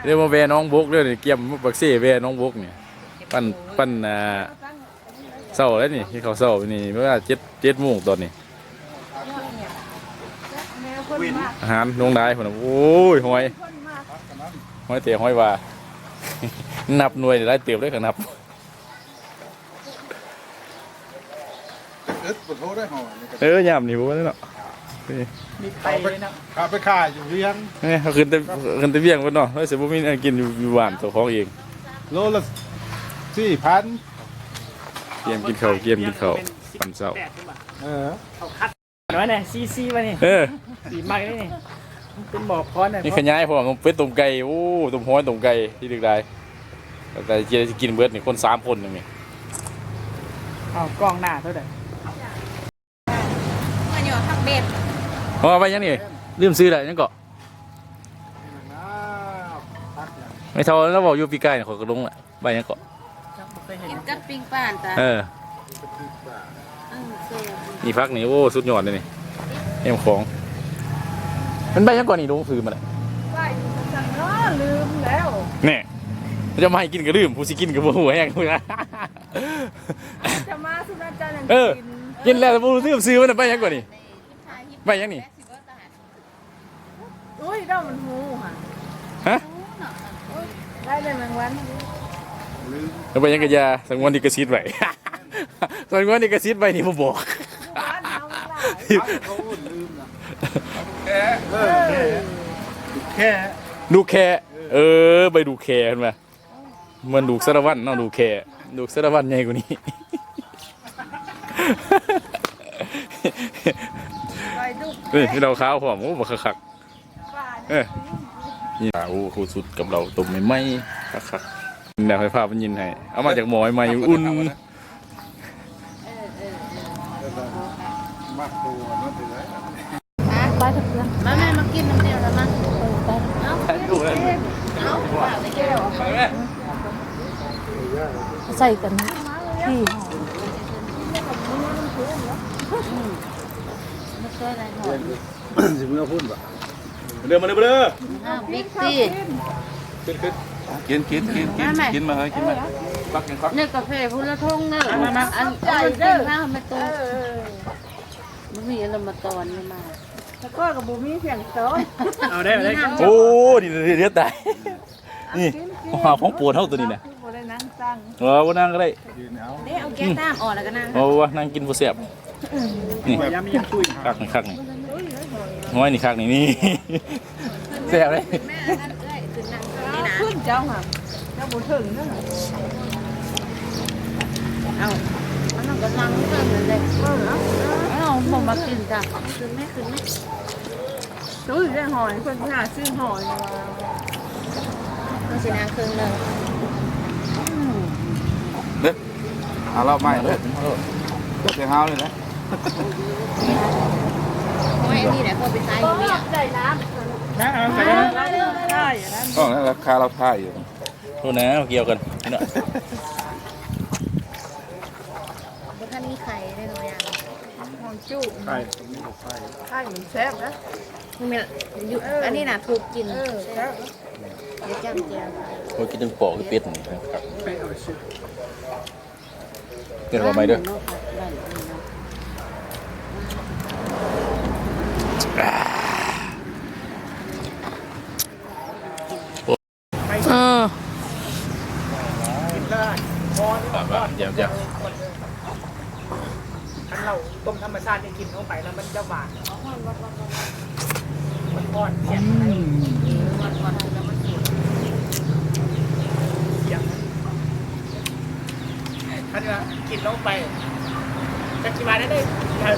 ເດີ ມາແວ່ໜອງບົກເດີນີ້ ກຽມບັກເຊແວ່ໜອງບົກນີ້ ປັ້ນ ປັ້ນ ອ່າ ເຊົ້າແລ້ວນີ້ ກິນເຂົ້າເຊົ້ານີ້ ເວລາເຈັດ ເຈັດໂມງຕອນນີ້ ອາຫານໂຮງນາຍພຸ້ນນະ. ໂອ້ຍ ຫອຍ ຫອຍແທ້ ຫອຍວ່າ ນັບໜ່ວຍຫຼາຍເຕີບເດ້ ຄັນນັບ. ເອີ ຍາມນີ້ບໍ່ໄດ້ເນາະ ນີ້ ມີໄປເລີຍເນາະ ເອົາໄປຂາຍຢູ່ວຽງ ນີ້ ເຂົາຂຶ້ນແຕ່ ຂຶ້ນແຕ່ວຽງເບິດເນາະ ເລີຍຊິບໍ່ມີແນວກິນຢູ່ ຢູ່ບ້ານເຈົ້າຂອງເອງ ໂລລະສີ່ພັນ ກຽມກິນເຂົ້າ ກຽມກິນເຂົ້າຕອນເຊົ້າ ເອີ. ນ້ອຍແດ່ ຊີຊີວ່ານີ້ ເອີ ດີມາກເລີຍນີ້ ເປັນໝໍພອນນະ ມີຂະຫຍາຍພ້ອມ ຕົ້ມເປັດ ຕົ້ມໄກ່ ໂອ້ ຕົ້ມຫອຍ ຕົ້ມໄກ່ ທີ່ເລືອກໄດ້ ແຕ່ຈະໄດ້ກິນເບິດນີ້ ຄົນສາມຄົນໜຶ່ງນີ້ ເອົາກ້ອງໜ້າເທົ່າໃດ ມາຫຍໍ້ຜັກເບັດ ເອົາໄວ້ຫຍັງນີ້ ລືມຊື່ແລ້ວ ຫຍັງເກາະ ແມ່ເຖົ້າລາວເວົ້າຢູ່ປີກາຍນີ້ ຂ້ອຍກໍຫຼົງລະ. ໃບຫຍັງເກາະ? ກິນກັບປີ້ງປານຕາ ເອີ ເອີ ແຊບ ນີ້ຜັກນີ້ ໂອ້ ສຸດຍອດເລີຍນີ້ ແນມຂອງ ມັນໃບຫຍັງເກາະນີ້ ລົງຊື່ມັນນະ ໃບຫຍັງຊັ້ນເນາະ ລືມແລ້ວ ແນ່ ເຂົາເຈົ້າມາໃຫ້ກິນກໍລືມ ຜູ້ຊິກິນກໍບໍ່ຮູ້ແຮງ ຈະມາສຸດນາຈານ ເອີ ກິນ ກິນແລ້ວບໍ່ຮູ້ຊື່ມັນນະ ໃບຫຍັງເກາະນີ້ ໃບຫຍັງນີ້? ໂອ້ຍ ດອກມັນຮູ້ຫະ ຮະ ໄດ້ແຕ່ແມງວັນ ແລ້ວໄປຫຍັງກະຢ່າ ສະຫງວນລິຂະສິດໄວ້ ສະຫງວນລິຂະສິດໄວ້ນີ້ບໍ່ບອກ ແຄ່ ເອີ ແຄ່ ດູກແຄ່ ເອີ ໃບດູກແຄ່ ເຫັນບໍ່? ແມ່ນລູກສາລະວັນເນາະ ລູກແຄ່ ລູກສາລະວັນໃຫຍ່ກວ່ານີ້ ນີ້ ມີເຫຼົ້າຂາວພ້ອມ ໂອ້ ບັກຄັກໆ ເອີ ນີ້ ໂອ້ ສຸດກັບເຫຼົ້າຕົ້ມໃໝ່ໆ ຄັກໆ ແລ້ວໃຫ້ພາໄປຍິນໃຫ້ ເອົາມາຈາກໝໍ້ໃໝ່ໆ ອຸ່ນ ມັກໂຕເນາະ ເປັນໄງ? ໄປເຖາະເພື່ອນ ມາແມ່ ມາກິນນ້ຳດຽວລະມາ ເອີ ໄປ ເອົາ ເອົາ ໃສ່ກັນທີ່ ອືມ ມາຊ່ວຍໄດ້ຫອມ ຊິເມືອພຸ້ນບໍ່? ມາເດີ ມາເດີ ມາເດີ ອ້າວ ບິກຕິ ຂຶ້ນ ຂຶ້ນ ກິນ ກິນ ກິນ ກິນ ມາແມ່ ກິນມາເຮີ້ຍ ກິນມາ ຕັກ ກິນ ຕັກ ນີ້ກາເຟພຸ້ນລະຖົງເດີ ອັນ ອັນ ເອົາໄປກິນມາ ແມ່ຕູ້ ເອີ ບໍ່ມີອັນລະມາຕອນນີ້ມາ ແຕ່ກໍບໍ່ມີສຽງຕອນ ເອົາໄດ້ ເອົາໄດ້ ໂອ້ ນີ້ເດ ຕາຍ ນີ້ ຫາຂອງໂປດເຮົາໂຕນີ້ນະ ບໍ່ໄດ້ນັ່ງສັ່ງ ເອີ ບໍ່ນັ່ງກໍໄດ້ ຢືນເອົາ ເດ້ ເອົາແກ້ວຕາມອອກແລ້ວກໍນັ່ງ ເອົາວະ ນັ່ງກິນບໍ່ແຊບ ນີ້ ຄັກນີ້ ຄັກນີ້ ຫອຍນີ້ຄັກນີ້ ນີ້ ແຊບເລີຍ ແມ່ອັນນັ້ນເອື້ອຍ ຂຶ້ນນັ່ງນີ້ນະ ຂຶ້ນເຈົ້າຫະ ເຈົ້າບໍ່ເຖິງເດີ ເອົາ ອັນນັ້ນກໍນັ່ງເຖິງນັ້ນເດ້ ເອີ ເອົາ ເອົາ ບໍ່ມາກິນຈ້ະ ຂຶ້ນແມ່ ຂຶ້ນແມ່ ຕຸ້ຍໄດ້ຫອຍ ເພິ່ນຫາຊື້ຫອຍ ເພິ່ນຊິນາງເຄິ່ງໜຶ່ງ ເດ້ ເອົາລອບໃໝ່ເດ້ ເຈົ້າຊິຫາວນີ້ແຫຼະ ໂອ້ຍ ອັນນີ້ແຫຼະ ເຂົາໄປຂາຍຢູ່ວຽງ ນະ ເອົາໄປເລີຍ ອໍ ລາຄາລາວຂາຍຢູ່ ໂທດນະ ກ່ຽວກັນ ບໍ່ທັນມີໄຂ່ເດ້ ໜໍ່ຍ່າງ ຫອມຈຸ ໄຂ່ ໄຂ່ມັນແຊບນະ ແມ່ນຢູ່ ເອີ ອັນນີ້ນະ ທຸບກິນ ເອີ ແຊບ ແຊບ ດຽວຈ້ຳແຈ່ວ ໂອ້ຍ ກິນທັງປອກ ຄືເປັດນີ້ ເປັດເອົາໃໝ່ເດີ ເອີ ກິນເລີຍ ພໍນີ້ ຢາກ ຢາກ ຄັນເຫຼົ້າຕົ້ມທຳມະຊາດນີ້ກິນລົງໄປແລ້ວມັນຈະຫວານ ມັນອ່ອນ ສຽງ ອືມ ມັນອ່ອນ ແລ້ວມັນສວຍ ສຽງ ຄັນວ່າກິນລົງໄປ ຈັກຊິວ່າແນວໃດ ຖ້າ